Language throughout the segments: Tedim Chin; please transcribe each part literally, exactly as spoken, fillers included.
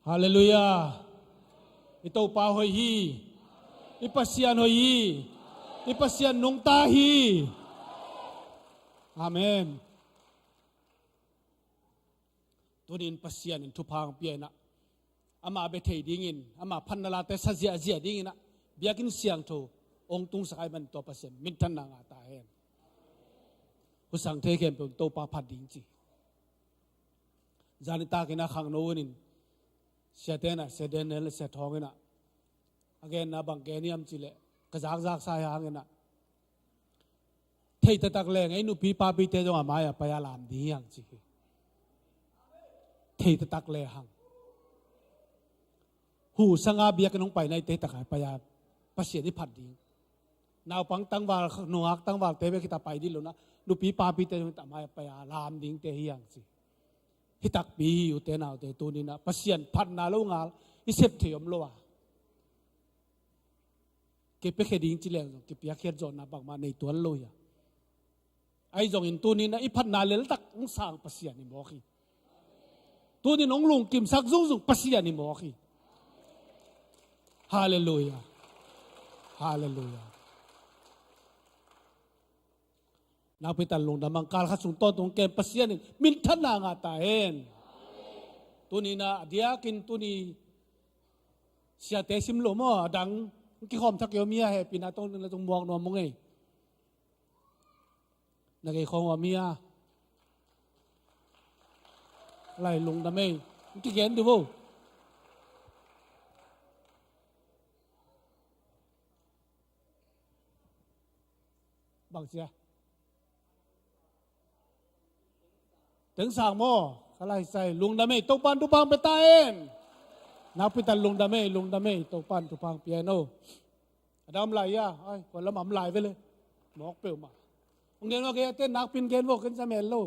Halleluiah. I Topa hoih hi. I Pasian hoih hi. I Pasian nungta hi. Amen. Tunin Pasian in thupha hong pia in ah, ama bia thei dingin, ama phatna late sa ziahziah dingin ah, biakinn siangtho hong tungsak ahih manin tua Pasian minthanna ngah ta hen. Husang thei khempeuh in Topa phat ding ci. Zan nitak in ah khangno hun in siate in ah, Sia Daniel, Sia Thawng in ah, a genna bang gen hiam cih leh, ka zakzaksa hi hangin ah, thei taktak leng ei nupi papite zong a mai-ah pai-a lam ding hi hang ci hi. Thei taktak le hang. Hu sanga biakinn hong paina i thei taktak a pai-a Pasian i phat ding. Naupang tangval, nungak tangvalte bek hi ta pai ding lo-in ah, nupi papite zong hi ta mai-ah pai-a lam dingte hi hang ci. Hi takpi hi, ute naute, tunin ah Pasian phatna lo ngal i sep thei om lo a, kei piakhia ding ci leng zong kipiakkhiat zawhna bangmah nei tuan lo hi a. Ahi zongin tunin ah i phatna leltak hong sang Pasian i mawk hi. Tunin hong lungkimsak zungzung Pasian i mawk hi. Halleluiah. Halleluiah. Nakpi takin lungdam hang. Kal khat sung tawntung kem, Pasian in minthanna ngah ta hen. Tunin ah a diakin tuni siate sim lo maw, a dang kikhawm thak i om hi a, hehpihna tawh na tung muak nuam ung ei. Na gei khawng om hi a. Lai lungdam ei. Kigen dih vo. Bang sia. Teng sang maw? Ka lai sai, lungdam ei, Topan thupha hong pia ta hen. Nakpi takin lungdam ei, lungdam ei, Topan thupha hong pia hen o. A dang om lai a, ai, kua lam ah om lai ve le. Mawk peuhmah. Hong gen vo, kei a ten nakpi in gen vo, ken sa mel lo.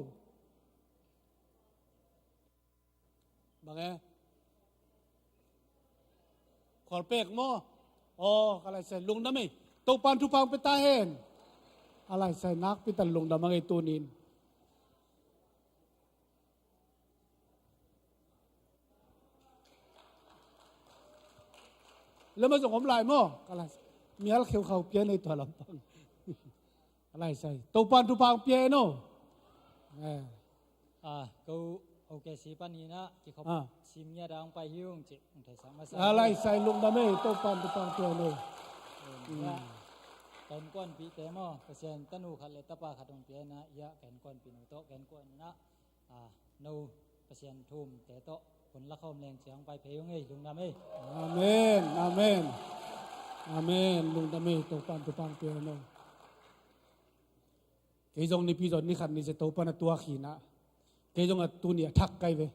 Bang e? Khualpek maw? Aw, ka lai sai, lungdam ei. Topan thupha hong pia ta hen. A lai sai, nakpi takin lungdam hang ei tunin. Lam ah zong om lai maw? Ka lai sai. Mial kheukhau pia nei tua lampang. A lai sai, Topan thupha hong pia hen o. Eh. Ah, ko, okay, si pan hi na, kikhop, ah, sim ngiat a hong pai hi ung cih hong theisak masa. A lai sai, lungdam ei, Topan thupha hong pia hen o. Hmm. Ka innkuanpihte maw, Pasian tanu khat le tapa khat hong pia hi na, ia ka innkuanpih nu tawh, ka innkuan na, ah, no Pasian thumte tawh hun la khawm leng ciang pai phei ung ei, lungdam ei. Amen, amen. Amen, lungdam ei, Topan thupha hong pia hen o. Kei zong nipi zong ni khat ni sia Topan a tuak hi na. Kei zong a tuni a thak kai ve.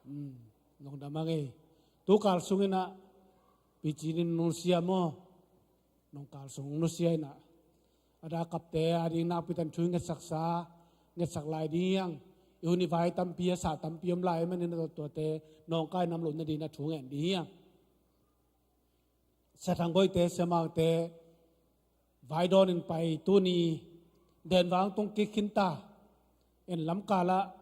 Hmm, lungdam hang ei. Tu kal sungin ah, picinin nusia maw? Nong kal sung nusia in ah, a dak kapte a ding nakpi takin thu i ngetsaksa, ngetsak lai ding hi hang. I hun i vai tampi a sa tampi om lai manin a tuate nawngkai nam loh nading a thu ngen ding hi hang. Sia Thang Boite, Sia Mangte, vai dawn in pai tuni, den vang tung kik khin ta. En lamkal ah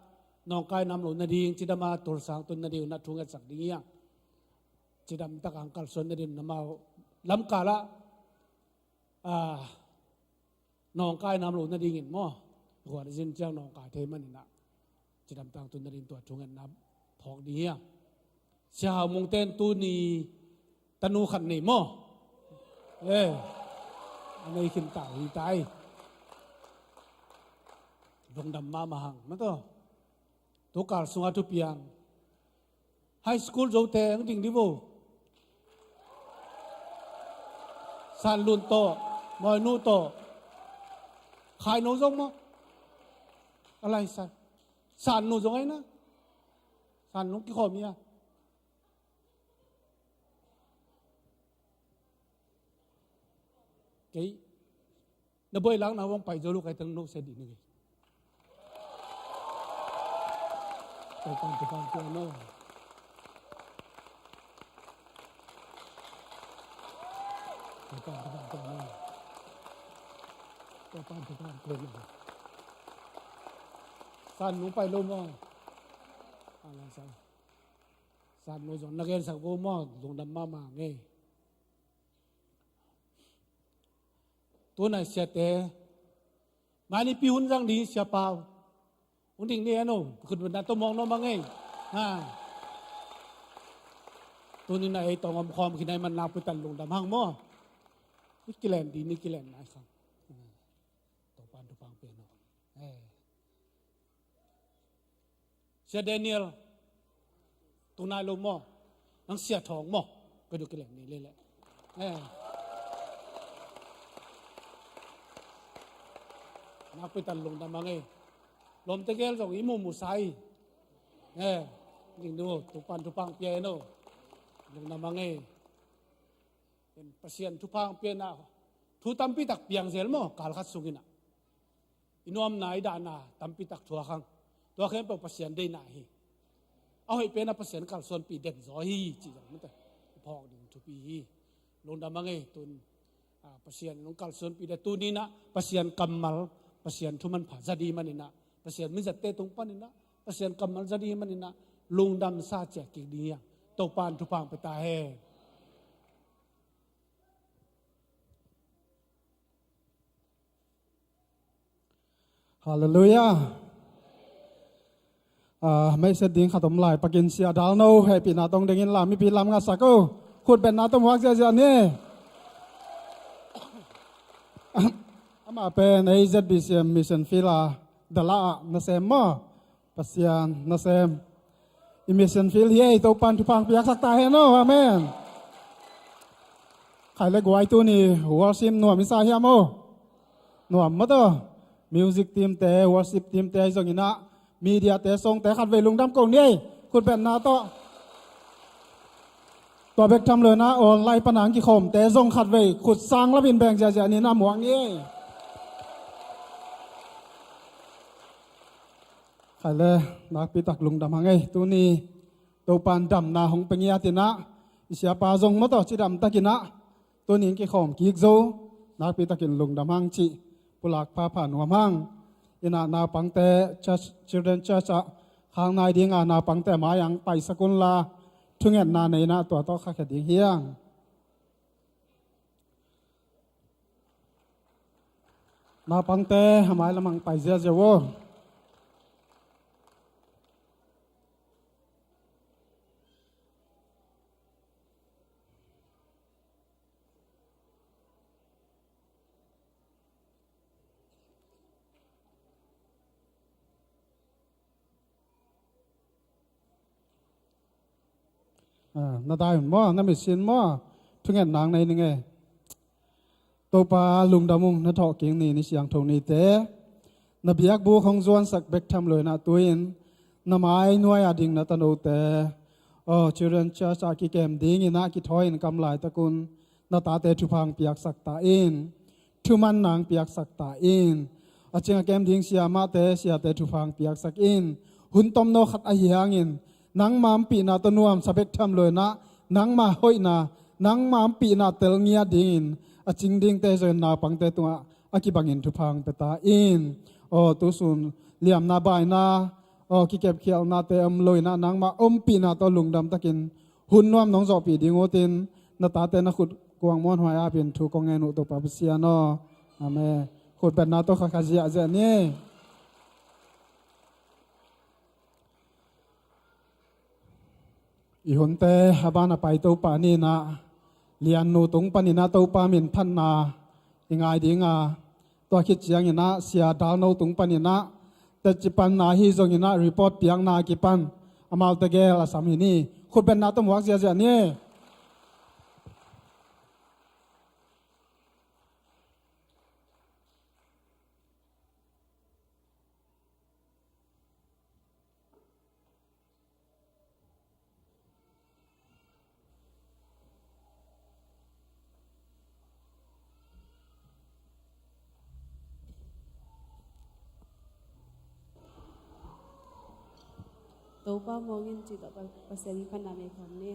nawngkai nam loh nading, cidam a tulsang tun nading na thu ngetsak ding hi hang. Cidam tak a hong kalsuan nading na mau lamkal ah, ah, nawngkai nam loh nadingin maw? Huan a zin ciang nawngkai thei manin ah, cidam tangtun nading tua thungetna phawk ding hi a. Sia Hau Mung ten tuni tanu khat nei maw? Eh, a nei khin ta hi ta ei. Lungdam mahmah hang, maw taw. Tu kal sunga thupiang. High school zote ang ding di vo. San Lun tawh, Mawi Nu tawh. Khai No zong maw? A lai sai. San Nu zong ai na. San Nu kikhawm hi a. Kei. Na buai lang na hong pai zo lo kai tang no se di ni. Topan thupha hong pia hen o. Topan thupha hong pia hen o. Topan thupha hong pia hen o. San nung pai lo maw? San nung zong na gensak vo maw? Lungdam mahmah ngei. Tunai siate, mai nipi hun zang ding siapa uh. Hun ding ni eno, khut bena to mong no ma ngei. Ha. Tuni na ei tong om khawm khinai man nakpi tak lungdam hang maw. Ni kilen di, ni kilen nai khang. Topan thupha pia no. Eh. Sia Daniel, tunai lo maw? Nang sia thawng maw? Ka du kilen ni lele. Eh. Nakpi tak lungdam hang ei. Lom tegel zong i mumu sai. Eh. Ning nu, tupan thupha pia no. Lungdam hang ei. Pasian thupha pia na. Thu tampi tak piang zel maw, kal khat sungin ah. I nuamna, i dahna tampi tak thuak hang. Tua khempeuh Pasian deihna hi. A hoih pen a Pasian kalsuanpih den zaw hi, ci zong mate. I phawk ding thupi hi. Lungdam hang ei tun. Ah, Pasian in hong kalsuanpih den tuni na, Pasian kammal, Pasian thu manpha za ding manin ah, Pasian mizatte tung panin ah, Pasian kammal za ding manin ah, lungdam sa ciah kik ding hi hang. Topan thupha pia ta hen. Halleluiah. Ah, meiset ding khat om lai, pakin sia dal no, hehpihna tong dingin la, mipi lam ngasak uh. Khut betna tawh muak ziahziah ni. Amah pen ei Z B C M mission field a, dala ah nasem maw. Pasian nasem. I mission field hi ei, Topan thupha piaksak ta hen aw. Amen. Khai le guai, tuni worship nuam i sa hiam aw? Nuam mataw. Music team te, worship team te zongin ah, media te, song te khatvei lungdam ko ni ei. Khut betna tawh. Tua bek tham lo in ah online pan a kikhawm te zong khatvei khut sang lapin beng ziahziah ni na, muak ni ei. Khai le, nakpi tak lungdam hang ei. Tuni Topan damna hong pia ngiat in ah, i siapa zong mataw cidam takin ah, tuni in kikhawm kik zo, nakpi takin lungdam hang cih pulak phapha nuam hang. In ah naupangte, church, children church ah khang nai ding a, naupangte mai ah paisak un la, thungetna nei in ah tua tawh khakhia ding hi hang. Naupangte, a mai lam ah pai ziahziah aw. Ah, na dai un maw, na mitsin maw, thungetna nei ning ei. Topa lungdam ung, na thawhkik ni, ni siangtho nite. Na biakbuk hong zuansak bek tham lo in ah, tu-in na mai nuai a ding na tanote, aw, Children Church ah kikem dingin ah kithawi-in kam laitak un na tate thupha piaksak ta in. Thumanna piaksak ta in. A cing a kem ding siamahte, siate thupha piaksak in. Hun tomno khat ahi hangin nangma ompihna tawh nuamsa bek tham lo in ah, nangma hoihna, nangma ompihna tel ngiat dingin a cing dingte zong naupangte tungah a kibangin thupha pia ta in. Aw, tu sun liamna baina, aw, kikepkhialhnate om lo in ah, nangma ompihna tawh lungdam takin hun nuam nong zawhpih ding utin, na tate na khut kuang muanhuai apin thu kong ngen uh, Topa Pasian aw. Amen. Khut betna tawh khakha ziahziah ni. I hunte a ban a pai Topa ni in ah, Liannu tung panin ah Topa min phatna i ngai ding a, tua khit ciangin ah Sia Dal No tung panin ah tetci panna ahi zongin ah report piakna a kipan amaute gel a sam hi ni. Khut betna tawh muak ziahziah ni. Topa mawng in cih tawh Pa-, Pasian in phatna nei khawm ni.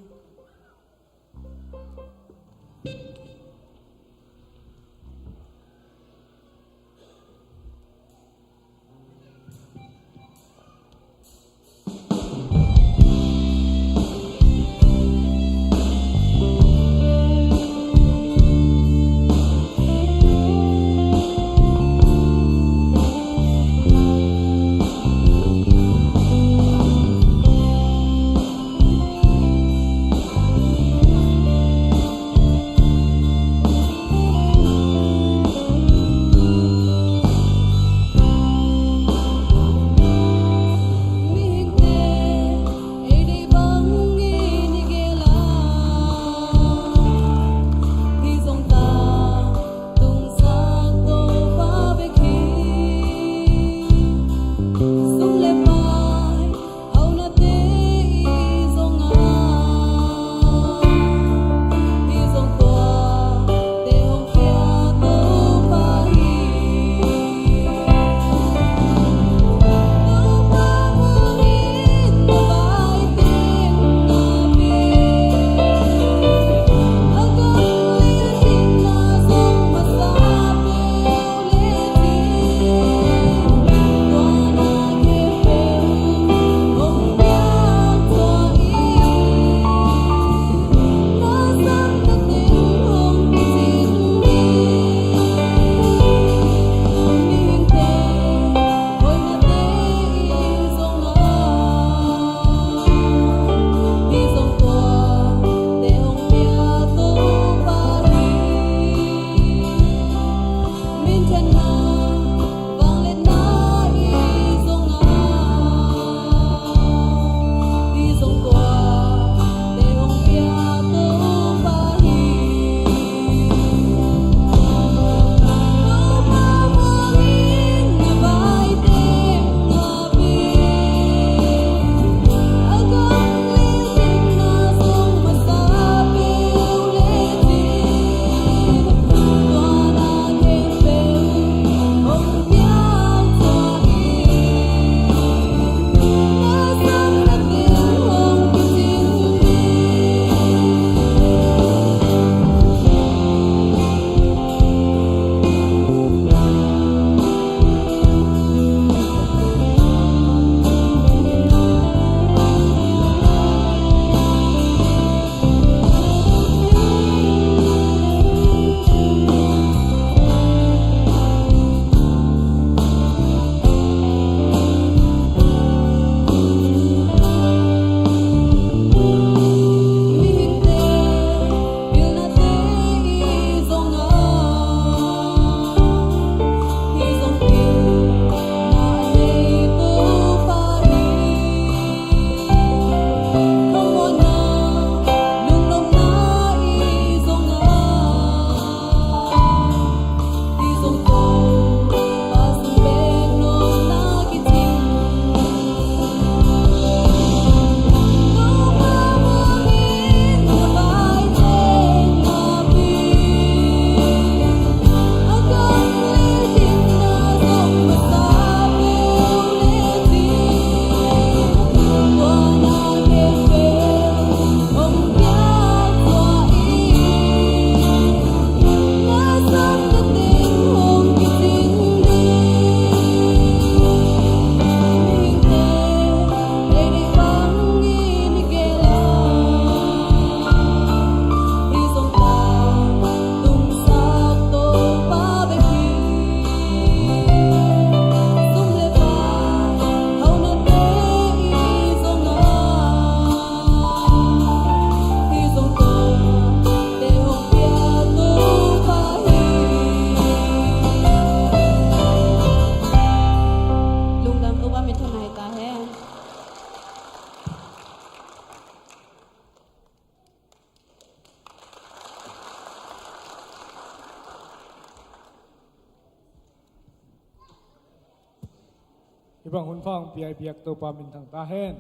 Hih bang hun pha hong pia i biak Topa min thang ta hen.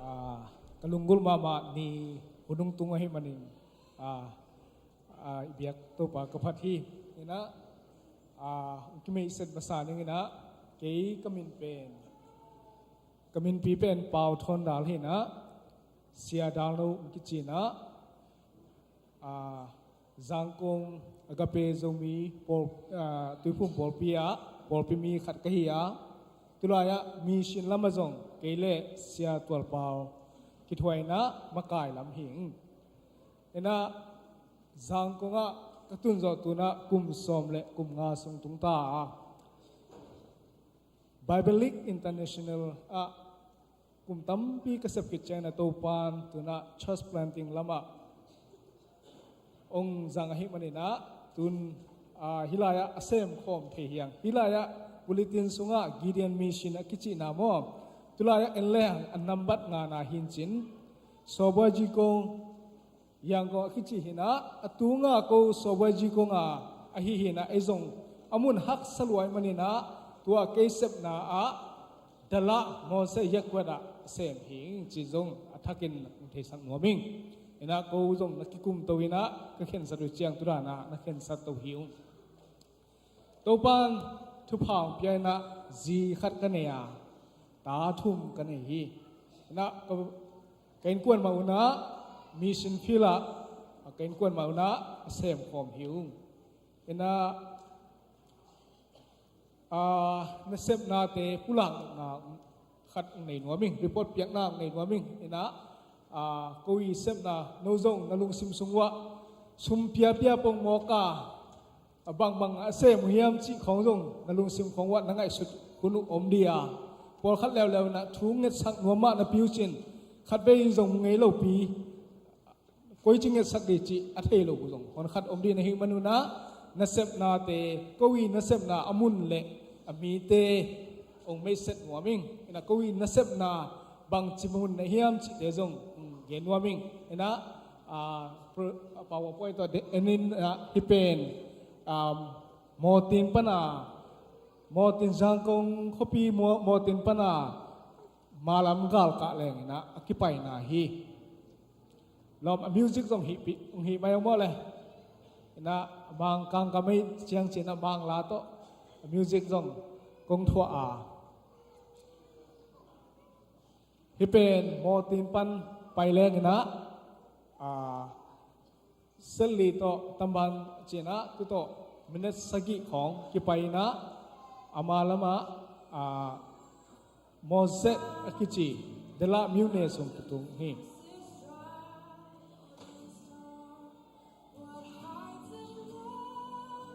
Ah, ka lunggulh mahmah ni hun hong tung ahih manin, ah, ah, i biak Topa ka phat hi. Inah, ah, hong kimeihset masa ning inah, kei ka min pen, ka minpi pen Pau Thawn Dal hi inah, Sia Dal No hong kici inah, ah, Zangkong Agape Zomi pawl, ah, Tuiphum pawlpi ah pawlpi mi khat ka hi a, tulai ah mission lam ah zong kei le Sia Tual Pau kithuah inah makai lam hi ing. Inah Zangkong ah ka tun zawh tu inah kum sawm le kum nga sung tung ta a, Bible League International ah kum tampi ka sep khit ciangin a Topan tu inah church planting lam ah hong zang ahih manin ah tun, ah, hih lai ah a sem khawm thei hi ing. Hih lai ah bulletin sungah Gideon Mission a kicihna maw, tulai ah en leng a nambat ngana hi in cin, Sobaji Kong Yangon a kici hi inah, a tunga ko Sobaji Kong a ahi hi inah, ei zong a mun haksa lua ahih manin ah tua kei sepna ah dalah Moses Yakkuat ah a sem hi ing ci zong a thakin hong theisak nuam ing. Inah ko zong na kikumto inah ka khensat uh ciang tu dan ah na khensat to hi ung. Topan thupha hong pia inah zi khat ka nei a, ta thum ka nei hi. Inah ka, ka innkuan mah un ah mission field ah ka innkuan mah un ah a sem khawm hi ung. Inah, ah, nasepnate pulakna khat hong nei nuam ing, report piakna hong nei nuam ing. Inah, ah, ko i sepna no zong na lungsim sung uah sum piapia pongmawk a, a bangbang a sem uh hiam cih khawng zong na lungsim khawng uah na ngaihsut hun uh om dih a, pawlkhat leuleu inah thu ngetsak nuam mah napi uh cin, khatvei in zong ngei lopi, koici ngetsak dih cih a thei lo uh zong hon khat om dih na hih man un ah, nasepnate, ko i nasepna a mun le a mite hong meihset nuam ing. Inah ko i nasepna bangci mun na hiam cihte zong, mm, gen nuam ing. Inah, ah, pro-, ah, PowerPoint tawh de-, en in, ah, hih pen, ah, Mawtin pan a, Mawtin Zangkong khuapi Maw-, Mawtin pan a malam galkah leng inah a kipaina hi. Lawm, a music zong hih pi-, hong hih mai aw maw le. Inah Mangkang ka mei ciang ci inah Mangla tawh a music zong kong thuah a. Hih pen Mawtin pan pai leng inah, ah, Selli tawh Tamban ci inah tu tawh minute sagih khawng kipai inah, ama lamah, ah, Mawzet a kici Dela Myone sung kitung hi.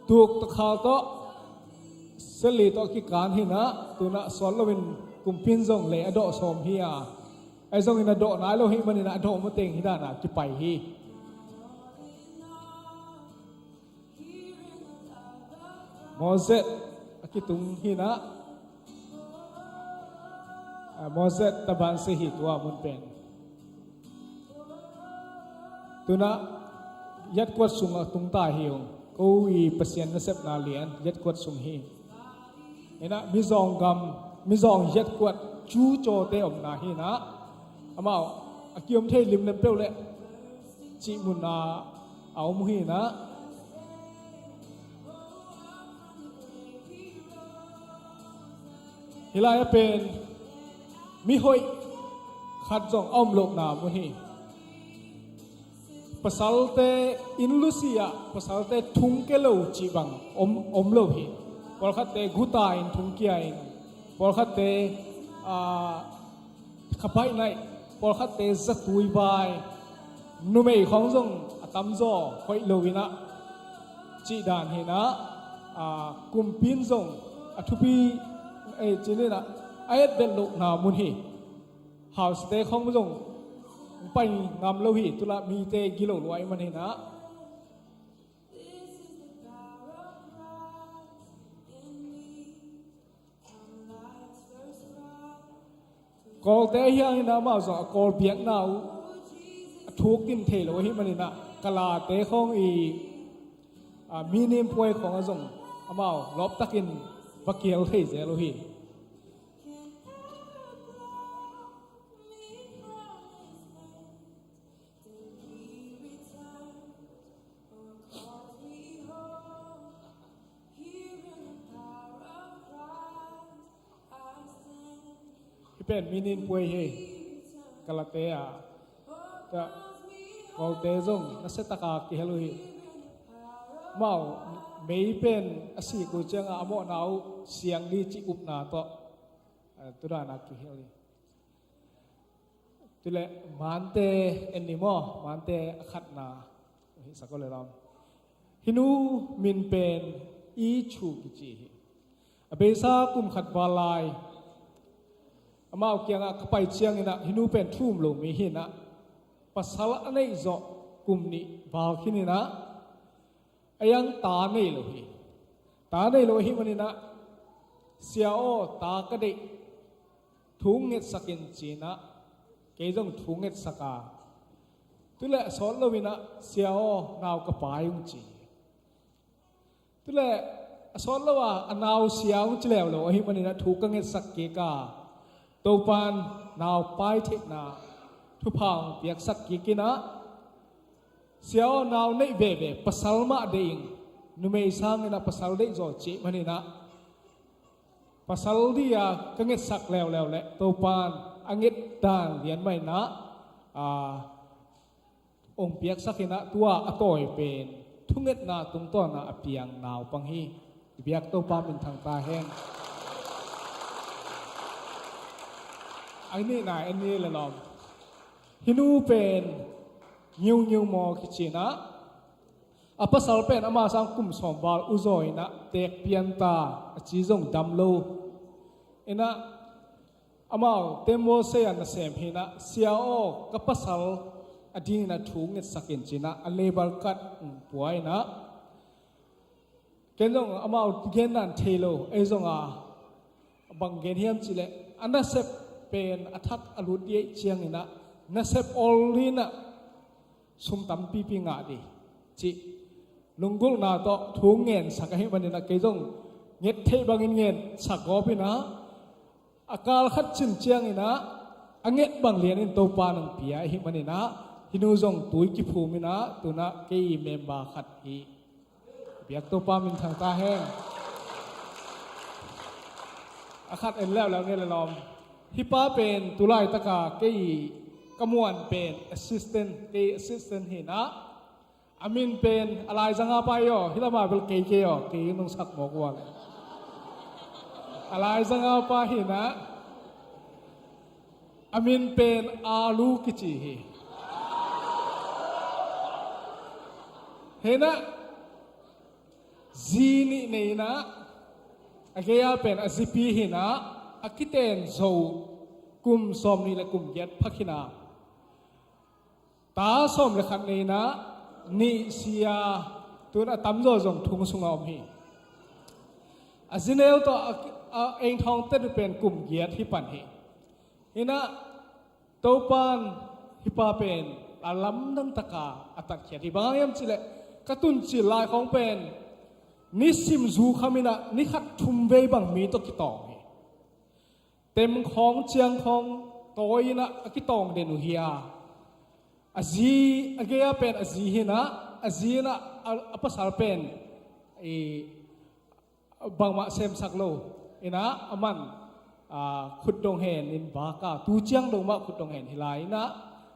Tuk Takhal tawh Selli tawh kikan hi inah, tu inah sawt loin kumpi in zong lei a dawh sawm hi a, ahi zongin a dawh nai lo hi manin a dawh mateng hi dan a kipai hi. Mawzet a kitung hi inah, ah, Mawzet Taban si hi tua mun pen. Tu inah Yatkuat sung a tung ta hi ung. Ko i Pasian nasepna lian Yatkuat sung hi. Inah Mizawng gam, Mizawng Yatkuat Cu Cawte omna hi inah, amau a kiom thei limlem peuh leh cih mun a a om uh hi inah, hih lai a pen mihoih khat zong a om lohna mun hi. Pasalte inn lusi ah pasalte thungkia lo cih bang om, om lo hi. Pawlkhatte guta in thungkia in, pawlkhatte, ah, khapaih naih, pawlkhatte zatui bai, numei khawng zong a tamzaw hoih lo inah cih dan hi inah, ah, kumpi in zong a thupi, eh, ci ni inah a etbelh lohna mun hi. Hausate khawng zong pai ngam lo hi, tu lah mite gilo lua ahih manin ah. Kawlte ahi hangin amau zong a Kawl biakna uh a thuk in thei lo ahih manin ah, Kalate khawng i, a, mi nimphuai khawng ah zong amau lawptakin va kial thei zel uh hi. Pen minin puai hi. Kalate a, ka, Kawlte zong nasia taka kihel uh hi. Mau mei pen a sik uh cianga a mawhna uh siang ni ci upna tawh, eh, tudana kihel hi. Tule Mante en ni maw, Mante a khatna hi sak uh le lam. Hinu min pen i chu kici hi. A beisa kum khat val lai amau kiangah ka pai cianginah hinu pen thu um lo mi hinah pasal a neih zawh kum nih val khininah a yang ta nei lo hi. Ta nei lo ahi maninah, "Sia aw, ta ka deih, thu ngetsak in," cinah kei zong thu ngetsak a, tule a sawt loinah, "Sia aw, nau ka pai," ung ci. Tule a sawt lo a, a nau sia ung ci leuleu ahi maninah thu ka ngetsak kik a, Topan nau pai theihna thupha ung piaksak kikinah, "Sia aw, nau neih veve, pasal mah deih ing, numei sanginah pasal deih zaw," cih maninah pasal dia ka ngetsak leuleu le Topan a nget dan lian mahinah, a, ong piaksak inah tua a tawi pen thungetna tungtawna a piang naupang hi. I biak Topa minthang ta hen. A nihna en ni le lawm. Hinu pen Ngiungiu maw kicinah, a pasal pen ama sang kum sawm val uzaw inah teek pianta, a ci zong dam lo. Inah amau tembaw sei a nasem hinah, "Sia aw, ka pasal a dinginah thu ngetsak in," cinah a label card pua inah, ken zong amau gendan thei lo, ei zonga bang gen hiam cileh, a nasep pen a thak a lut diaih cianginah nasep awl inah sum tampipi ngah dih cih lunggulhna tawh thu ngensak ahi maninah kei zong nget theih bangin ngensak gawpinah, a kal khat cin cianginah a nget bang lianin Topa nang pia ahi maninah, hinu zong tui kiphuminah tunah kei i member khat hi. Biak Topa minthang ta hen. A khat en leuleu ni le lawm. Hih pa pen tulaitaka kei ka muan pen assistant, kei assistant hinah, a min pen a laizanga pa hi aw, hih lama bel kei kei aw, kei nong sak mawk uh a le. A laizanga pa hinah, a min pen Alu kici hi. Hinah zi nih nei inah, a gei-a pen a zipi hinah, a kiten zo kum sawm nih le kum giat phak hinah, ta sawm le khat nei inah, nih sia, tun a tamzaw zong thong sunga om hi. A zineu tawh a, a engthawng tet uh pen kum giat hi pan hi. Hinah Topan hih pa pen a lamdang taka a tatkhiat hi. Bang hang hiam cileh, ka tuncil lai khawng pen nisim zu khaminah ni khat thum vei bang mi tawh kitawng hi. Tem khawng ciang khawng tawi inah a kitawng den uh hi a, a zi, a gei-a pen a zi hinah, a zi inah a, a pasal pen i bangmah semsak lo inah, aman, a, khutdong hen in vaka, tu ciang dong mah khutdong hen hi lai inah,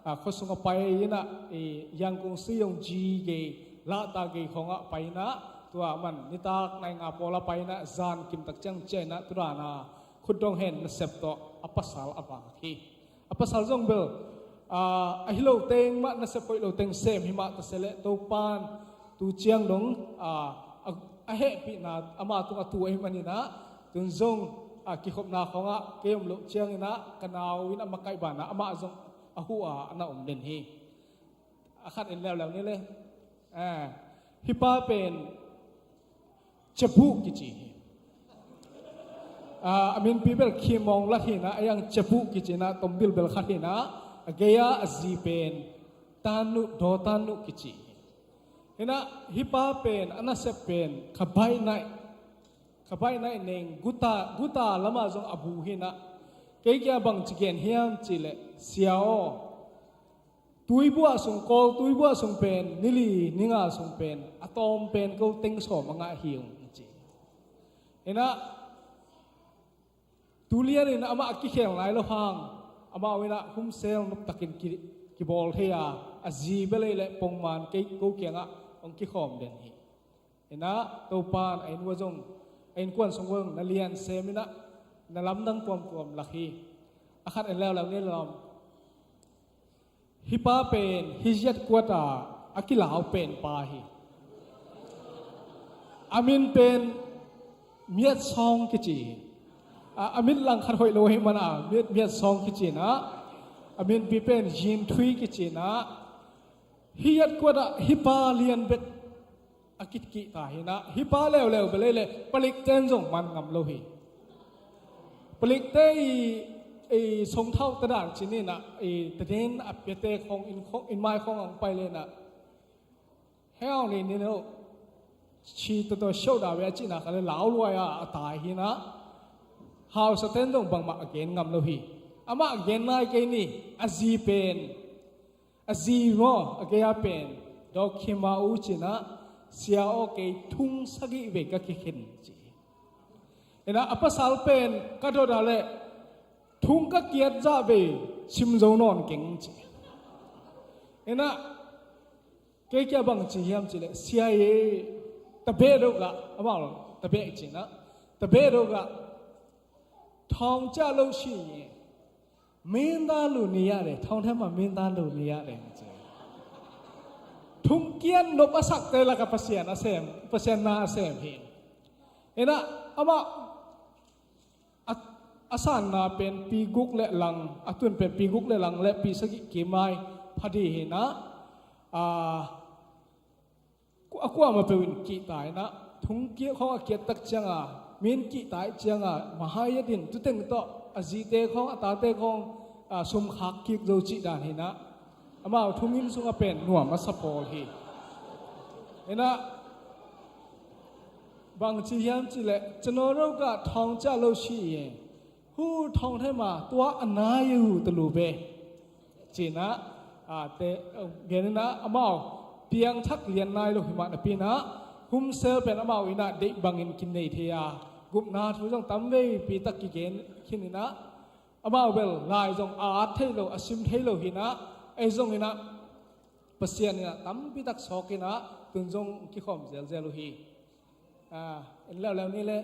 a, khuasung a pai inah, i, Yangon Siyong ji gei, lahta gei khawngah pai inah, tua aman nitak nai nga pawla pai inah, zan kimtak ciang cia inah, tudana khutdong hen nasep tawh a pasal a vak hi. A pasal zong bel, a, ahi lo teng mah, nasep hoih lo teng sem hi mah, taseleh Topan tu ciang dong, a, a, a hehpihna ama tungah tu ahi maninah, tun zong, a, kikhopna khawngah kei om loh cianginah ka nau in a makaih banah amah zong a huh a, a na om den hi. A khat en leuleu ni le. A, hih pa pen Cebuh kici hi. A, a minpi bel Khimawng lat hinah, a yang Cebuh kicinah, tombil bel khat hinah, a gei-a a zi pen Tannuh, Daw Tannuh kici hi. Hinah hih pa pen a nasep pen ka baih naih, ka baih naih neng guta, guta lamah zong a bu hinah, kei kia bang ci gen hiam cileh, sia aw, tuibuah sung, Kawl tuibuah sung pen nili ninga sung pen a tawm pen ko teng sawm a ngah hi ung ci. Hinah Tulian in amah a kikhel nai lo hang, amau in ah home cell noptakin ki, kibawl thei a, a zi bel ei le pongman kei ko kiangah hong kikhawm den hi. In ah Topa'n a inn uah zong, a innkuan sung uah zong na lian sem in ah na lamdang tuamtuam lak hi. A khat en leuleu ni lawm. Hih pa pen hih ziat kuat ah a kilau pen pa hi. A min pen Miat Sawng kici hi. A, a min langkhat hoih lo hi man a, Miat, Miat Sawng kici in ah, a minpi pen Zin Thui kici in ah, hih ziat kuat ah hih pa lian bek a kikih ta hi in ah, hih pa leuleu bel ei le palikte in zong man ngam lo hi. Palikte i, i songthau tadan cin in ah, i taden a piate khong, inn khong, inn mai khong a hong pai le in ah, hei ni ni lo, ci toto siau da ve a cihna kha le lau luai a, a tai hi in ah, hausate in zong bangmah a gen ngam lo hi. Amah a gen nai kei ni, a zi pen, a zi maw, a gei a pen Dawk Khim Aw ci in ah, Sia aw, kei thung sagih vei ka kikhin ci hi. In ah a pasal pen ka dot a leh thung ka kiat zah vei sim zo nawn keng ci. In ah kei kia bang ci hiam cih leh, Sia aw, tabeh deuh gah, amau tabeh ci in ah, tabeh deuh gah, thawng ciah lo si hi. မင်းသားလိုနေရတယ်၊ ထောင်ထဲမှာ မင်းသားလိုနေရတယ် ci. Thung kiat nop a sakte lakah Pasian a sem, Pasian na a sem hi. In ah amah a, a sanna pen pi guk le lang, a tun pen pi guk le lang le pi sagih kim ai pha ding hi in ah, a, a kuamah peuh in kihta in ah, thung kiat khong a kiat tak ciang a, mi in kihta ih ciang a, mahai a din, tu teng tawh a zite khong, a tate khong, a, sum khak kik zo cih dan hi in ah, amau thung inn sungah pen nuam a sa pawl hi. In ah bang ci hiam cih leh, ကျွန်တော်တို့က ထောင်ကျလို့ရှိရင် ဟိုထောင်ထဲမှာ သွားအနားယူသလိုပဲ ci in ah, a, te, gen in ah amau piangthak lian nai lo hi mah napi in ah, home cell pen amau in ah deih bangin kinei thei a, gupna thu zong tam veipi tak kigen khin in ah, amau bel lai zong a at thei lo, a sim thei lo hi in ah, ei zong in ah Pasian in ah tampi tak sawk in ah tun zong kikhawm zelzel uh hi. A, en leuleu ni le,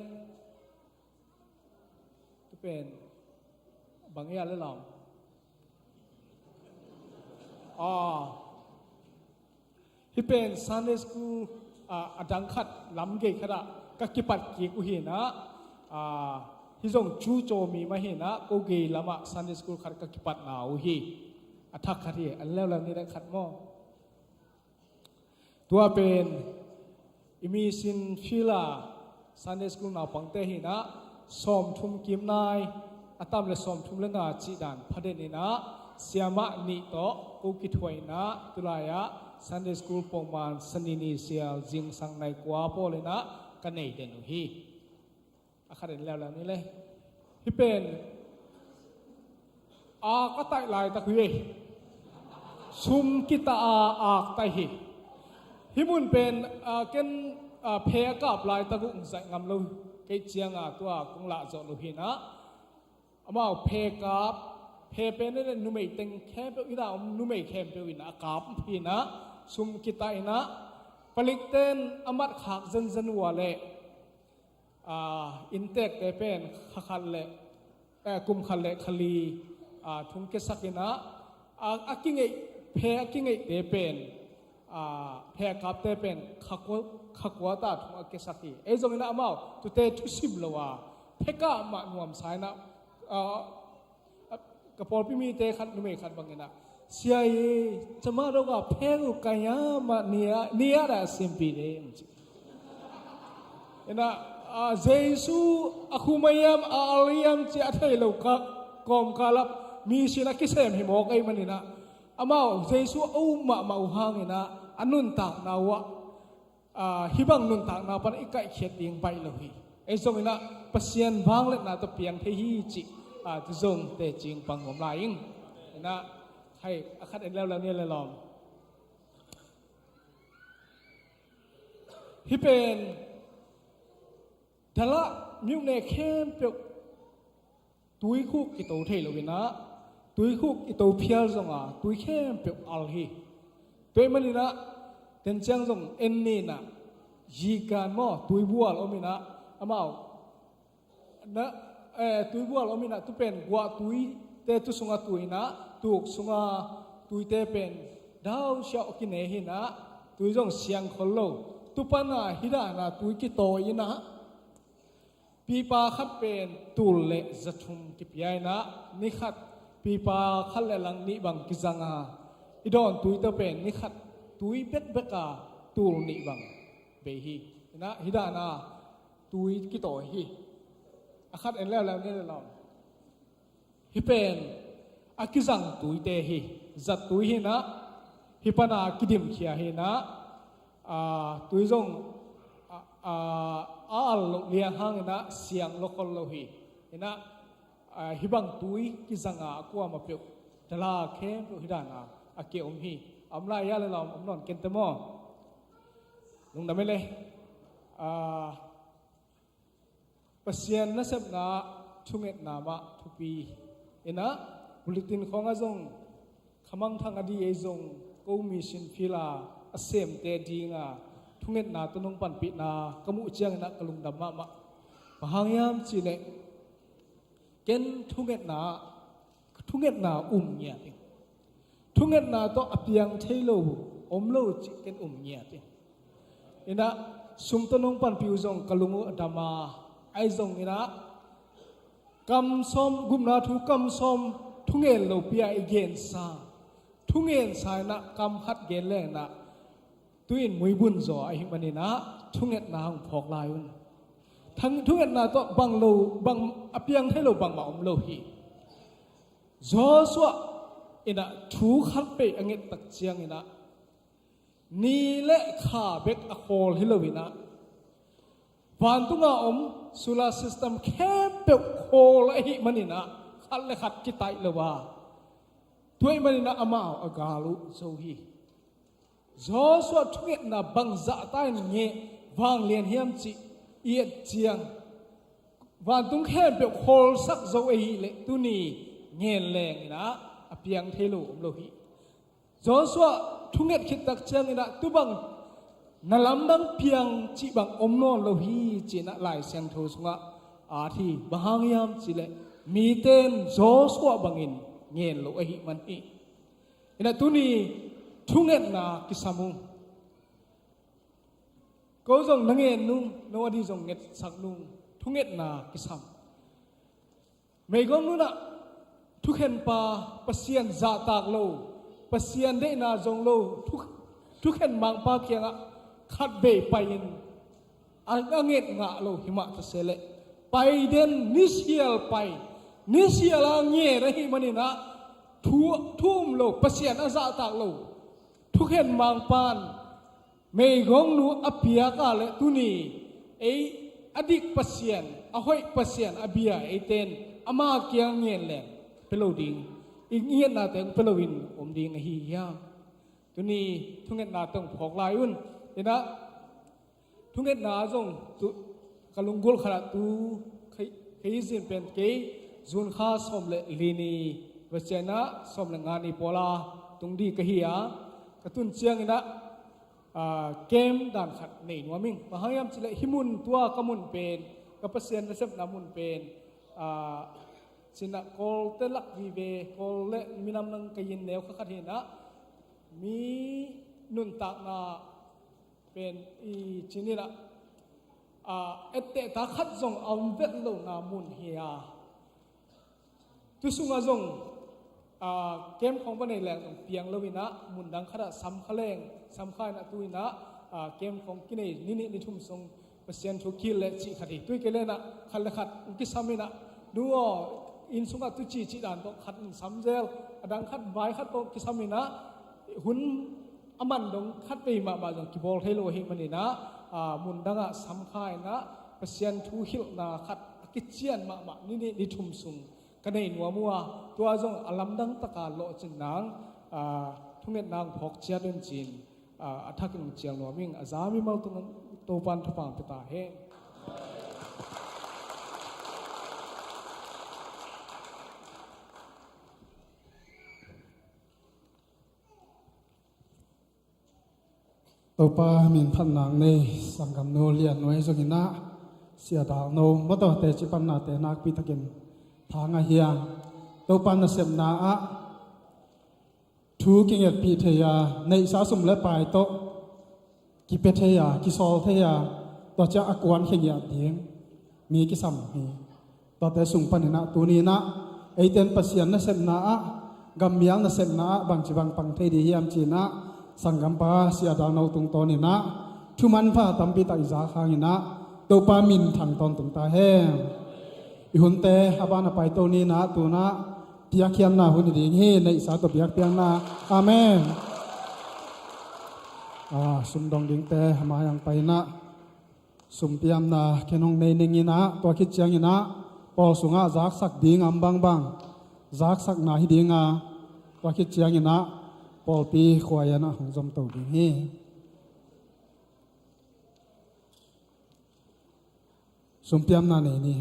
tu pen bang ia le lawm. A, hih pen Sunday school, a, a dang khat, lam gei khat ah ka kipat kik uh hi in ah, a, hih zong cu caw mi mah hi in ah, ko gei lamah Sunday school khat ka kipatna uh hi. A thak khat hi, en leuleu ni le khat maw. Tua pen i mission field a Sunday school naupangte hi in ah, sawmthum kim nai, a tam le sawmthum le nga cih dan pha den in ah, siamah nih tawh ko kithuah in ah, tulai ah Sunday school pongman Sani ni sial zingsang nai kua pawl in ah ka nei den uh hi. A khat en leuleu ni le. Hih pen ak a taih laitak uh hi. Sum kita a ak taih hi. Hih mun pen, a, ken, a, phe a kap laitak uh hong zaih ngam lo kei ciang a, tua kong lah zawh lo hi in ah, amau phe kap, phe pen in ah numei teng khempeuh, inn ah om numei khempeuh in ah a kap hi in ah, sum kita in ah, palikte in a mat khak zenzen uh a leh, a, inntekte pen kha khat le, eh, kum khat le kha li, a, thung kiasak in ah, a, a kingeih, phe a kingeihte pen, a, phe a kapte pen kha kua, kha kua ta thung a kiasak hi. Ei zong in ah amau tute thusim lo a, phe kap mah nuamsa in ah, a, a, ka pawlpi mite khat, numei khat bang in ah, "Sia aw, ကျွန်မတို့က ဖဲကို ကိုင်ရမှ နေရ, နေရတာ အဆင်ပြေတယ်" မကြည့်။ In ah, a, Jesu a khum a hiam, a al hiam ci a thei lo ka, kawmkal ah mission a kisem hi mawk ahih man in ah, amau Jesu a um mahmah uh hang in ah, a nuntakna uh ah, a, hih bang nuntakna pan i kaihkhiat ding baih lo hi. Ei zong in ah Pasian vangliatna tawh piang thei hi cih, a, tu zong teci pang nuam lai ing. In ah, hai, a khat en leuleu ni le lawm. Hih pen Dalat myone khempeuh tuikhuk kito thei lo inah, tuikhuk i to phial zonga tui khempeuh al hi. Tua ahih maninah tenciang zong en ninah, zikan maw, tuibual om inah, amau na, eh, tuibual om inah, tu pen guah tuite tu sunga tu inah, tuk sunga tuite pen dausiau a kine hinah, tui zong siang khol lo. Tu pana hidana tui kitawi inah, pipa khat pen tul le zathum kipia inah, ni khat pipa khat le lang nih bang kizanga, i dawn tuite pen ni khat tui bekbeka tul nih bang bei hi. Inah hidana tui kitawi hi. A khat en leuleu ni le lawm. Hih pen a kizang tuite hi. Zat tui hinah, hih pana kidimkhia hinah, a, tui zong a, a, a al lo liang hanginah siang lo khol lo hi. Inah, a, hih bang tui kizanga a kuama peuh dala khempeuh hidana a kiom hi. A om lai a le lawm, om nawn kente maw? Lungdam e le. A, Pasian nasepna thungetna mah thupi inah, bulletin khawngah zong khamangthang a di ei zong ko mission field a a semte dinga thungetna tawh nong panpihna ka muh cianginah ka lungdam mahmah. Bang hang hiam cihleh ken thungetna, thungetna um ngiat ing. Thungetna tawh a piang thei lo om lo cih ken um ngiat ing. Inah sum tawh nong panpih uh zong ka lung uh a dam a, ahi zonginah kam sawm, gupna thu kam sawm thungen lopi-a i gensa, thungensa inah kam khat gen lenginah tu-in muibun zaw ahih maninah thungetna hong phawk lai un. Thang, thungetna tawh bang lo, bang a piang thei lo bangmah om lo hi. Joshua inah thu khat pei a ngettak cianginah ni le kha bek a khawl hi loinah, vantunga om solar system khempeuh khawl ahih maninah khat le khat kitaih lo a, tua ahih maninah amau a gal uh zo hi. Joshua thungetna bang zahta in ngeh vanglian hiam cih i et ciang, vantung khempeuh khawlsak zo ahih leh tuni ngen lenginah a piang thei lo om lo hi. Joshua thunget khittak cianginah tu bang na lamdang piang cih bang om nawn lo hi, ci-inah Lai Siangtho sungah at hi. Bang hang hiam cihleh mite in Joshua bangin ngen lo ahih man hi. Inah tuni thungetna kisam uh. Ko zong na ngen nung, no a di zong ngetsak nung, thungetna kisam. Meigong nunah thukhenpa, Pasian zahtak lo, Pasian deihna zong lo, thu, thukhen mangpa kiangah khatvei pai-in a, a nget ngah lo himah taseleh, pai den, nisial pai, nisial a ngen ahih maninah thu, thu um lo, Pasian a zahtak lo thukhen mangpan meigongnu a piak a leh tuni ei a dik Pasian, a hoih Pasian a bia eite in ama kiang ngen leng pia lo ding, i ngetnate hong pia loin om ding ahi hiam? Tuni thungetnate hong phawk lai un. Inah thungetna zong tu, ka lunggulh khatah tu, kei, kei zin pen kei June kha sawm le li ni, Vacianah sawm le nga ni pawla tung ding ka hi a, ka tun cianginah, aa, camp dan khat nei nuam ing. Bang hang hiam cihleh hih mun tua ka mun pen, ka Pasian nasepna mun pen, aa, cinah Kawlte lak vive, Kawl le minam nang ka yin neu kha khat hinah, mi nuntakna pen i cininah, aa, ettehta khat zong a om vet lohna mun hi a, tu sungah zong, aa, camp khawng va nei leng zong piang loinah mundang khatah sam kha leng, sam kha inah tu inah, aa, camp khawng kinei ni nih ni thum sung Pasian thu kihilh leh cih khat hi. Tui kei lenah khat le khat hong kisam inah, nu aw, inn sungah tu ci cih dan tawh khat in sam zel, a dang khat vai khat tawh kisam inah, hun a man dong khat vei mahmah zong kibawl thei lo ahih maninah, aa, mundangah sam kha inah Pasian thu hilhna khat a kician mahmah ni nih ni thum sung ka nei nuam uh a, tua zong a lamdang taka lawhcin nang, aa, thungetna hong phawk ciat un ci-in, aa, a thakin hong cial nuam ing. A za mimal tungah Topan thupha hong pia ta hen. Topa min phatna nei sanggamnu Lian Nuai zong in ah, Sia Dal No mawtaw teci pannate nakpi takin tha ngah hi a, Topa nasepna ah thu kingetpih thei a, neihsa sum le pai tawh kipia thei a, kisawl thei a, tua ciang a kuankhia ngiat ding mi kisam hi. Tuate sung panin ah tuni in ah eite in Pasian nasepna ah, gammial nasepna ah bangci bang pang thei ding hiam ci-in ah, sanggampa Sia Dal No tungtawnin ah thu manpha tampi tak i zak hangin ah Topa min thang tawntung ta hen. I hunte a ban a paito ni in ah, tu-in ah piakkhiatna hun hi ding hi, neihsa tawh biakpiakna. Amen. Ah, sum dong dingte a mai-ah pai in ah, sumpiamna khen hong nei ning in ah, tua khit ciangin ah pawl sungah zaksak ding a om bangbang zaksakna hi ding a, tua khit ciangin ah pawlpi khuaian ah hong zomto ding hi. Sumpiamna nei ni.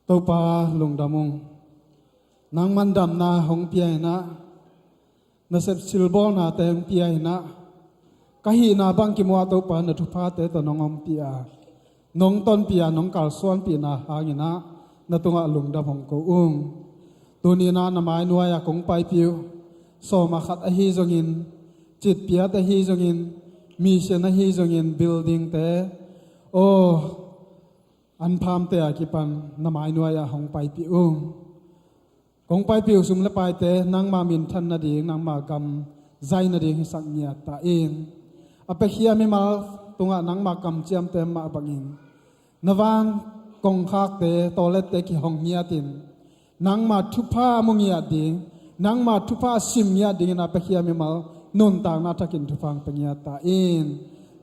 Topa lungdam ung. Nangman damna hong pia in ah, nasep silbawlnate hong pia in ah, ka hihna bang kimu a Topa na thuphate tawh nong ompih a, nong tonpih a, nong kalsuanpihna hangin ah na tungah lungdam hong ko ung. Tuni in ah na mai nuai-ah kong paipih uh sawm ah khat ahi zongin, citpiat ahi zongin, mission ahi zongin, buildingte, aw, an phamte a kipan na mai nuai-ah hong paipih ung. Kong paipih uh sum le paite nangma minthan nading, nangma gam zai nading hisak ngiat ta in. A piakhia mimal tungah nangma kamciamte mah bangin na van kongkhakte, tawlette kihong ngiatin, nangma thupha a mu ngiat ding, nangma thupha a sim ngiat dingin a piakhia mimal nuntakna thakin thupha hong pia ngiat ta in.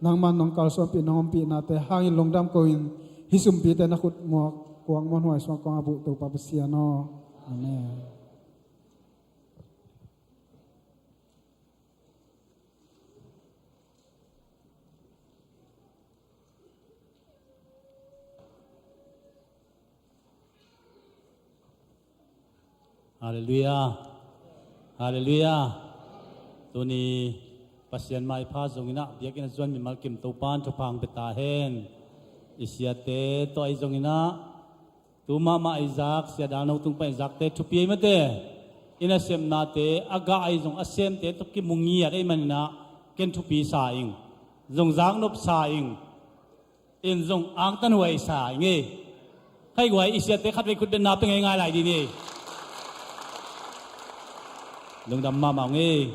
Nangman nong kalsuanpih, nong ompihnate hangin lungdam ko-in, hih sumpite na khut muak kuak muanhuai suak kong a buh Topa Pasian aw. Amen. Halleluiah. Halleluiah. Tuni Pasian maipha zongin ah biakinn a zuan mimal kim Topa'n thupha hong pia ta hen. I siate tawh ahi zongin ah, tu mahmah i zak, Sia Dal No tung pan i zakte thupi ahi mate. I nasepnate a gah ahi zong a semte tawh kimu ngiat ahih manin ah ken thupi sa ing. Zong zaknop sa ing. In zong angtanhuai sa ing ei. Khaiguai i siate khatvei khutbetna pia ngeingai lai ding ei. Lungdam mahmah ung ei.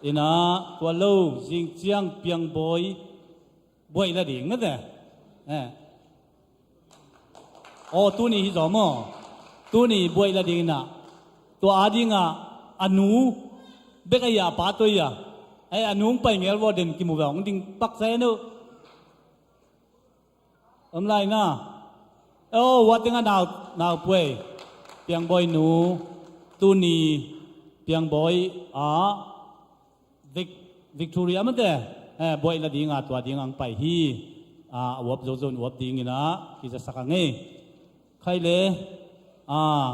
In ah tua lo, zing ciang piangbawi buaih la ding na te. Eh. Aw, tuni hi zaw maw? Tuni buaih la ding in ah, tua ading ah a nu bek ahi a, a pa tawh ahi a, eh, a nu hong pai ngel vawh den kimu vawh hong ding paksa hen uh. Om lai na. Oh, ua teng ah nau, nau puai. Piangbawi nu, tuni piangbawi a, Vic-, Victoria mate, eh, buaih la ding a, tua ding ang pai hi. Ah, a uap zozo in uap ding in ah kizasak ang ei. Khai le, ah,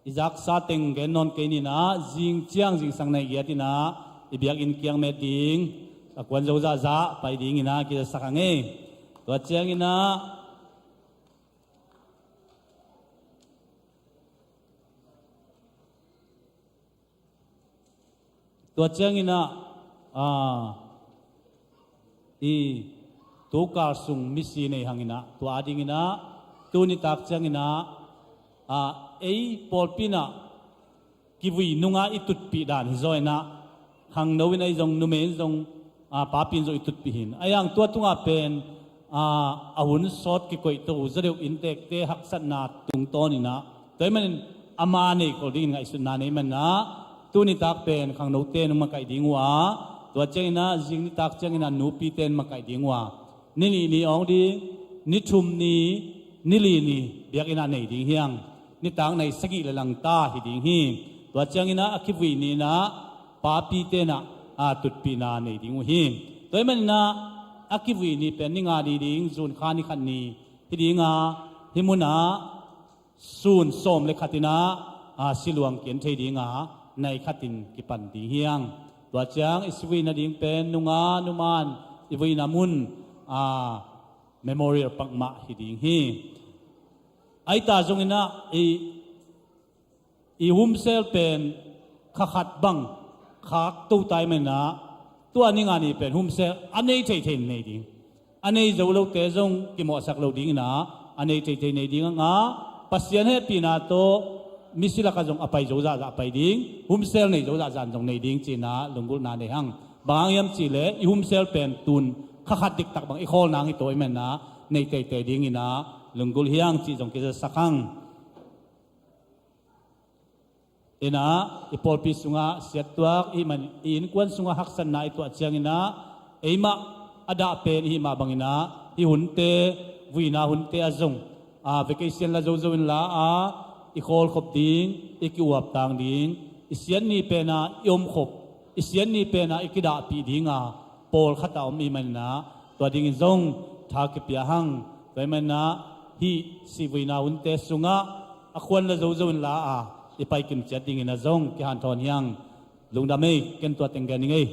i zaksa teng gen nawn kei ni in ah, zing ciang zingsang nai giat in ah i biakinn kiang met ding, a kuan zo zahzah pai ding in ah kizasak ang ei. Tua ciangin ah, tua ciangin ah, ah, i tu kal sung misi nei hang in ah, tua ading in ah, tu nitak ciangin ah, ah, ei pawlpi in ah kivui nung a i tutpih dan hi zaw in ah, khangno in ahi zong, numei in zong, ah, papi in zong i tutpih hi in. Ahi hang tua tungah pen, ah, a hun sawt kikoih to uh, zaw deuh inntekte haksatna tungtawn in ah, tua ahih manin ama nei khol dingin ngaihsutna nei man ah, tu nitak pen khangnote in hong makaih ding uh a, tua ciangin ah zing nitak ciangin ah nupite in makaih ding uh a, ni nih ni awng ding, ni thum ni, ni li ni biakinn ah nei ding hi hang. Nitak nai sagih le langta hi ding hi. Tua ciangin ah a kivui ni in ah papite in ah, ah, tutpihna nei ding uh hi. Tua ahih manin ah a kivui ni pen ni nga ni ding, June kha ni khat ni hi ding a, hih mun ah sun sawm le khat in ah, ah, siluang kian thei ding a, nai khat in kipan ding hi hang. Tua ciang i sivui nading pen nunga numan i vuina mun a memorial pakmah hi ding hi. Aita zongin ah i, i humsel pen kha khat bang khak to tai manin ah tua ni nga ni pen humsel a nei theithei nei ding, a nei zo lote zong kimawhsak lo dingin ah a nei theithei nei ding a nga, Pasian hehpihna tawh misi lakah zong a pai zo zahzah pai ding, humsel nei zo zahzah zong nei ding cihna lunggulhna nei hang. Bang hang hiam cihleh i humsel pen tun kha khat diktak bang i khawl nang hi tawi manin ah nei teitei dingin ah lunggulh hi hang cih zong kizasak hang. Inah i pawlpi sungah siattuak i hih man i innkuan sungah haksatna i tuah ciangin ah eimah a dah pen i hih mah bangin ah hih hunte, vuina hunte ah zong a vacation la zozo inla a i khawlkhop ding, i ki-uaptang ding, i siat ni pen ah i omkhop, i siat ni pen ah i kidahpih ding a pawlkhat ah om i hih manin ah tua dingin zong tha kipia hang. Tua i hih manin ah hih sihvuina hunte sungah a khuan la zozo inla a i paikim ciat dingin ah zong kihanthawn hi hang. Lungdam ei, ken tua teng gen ning ei.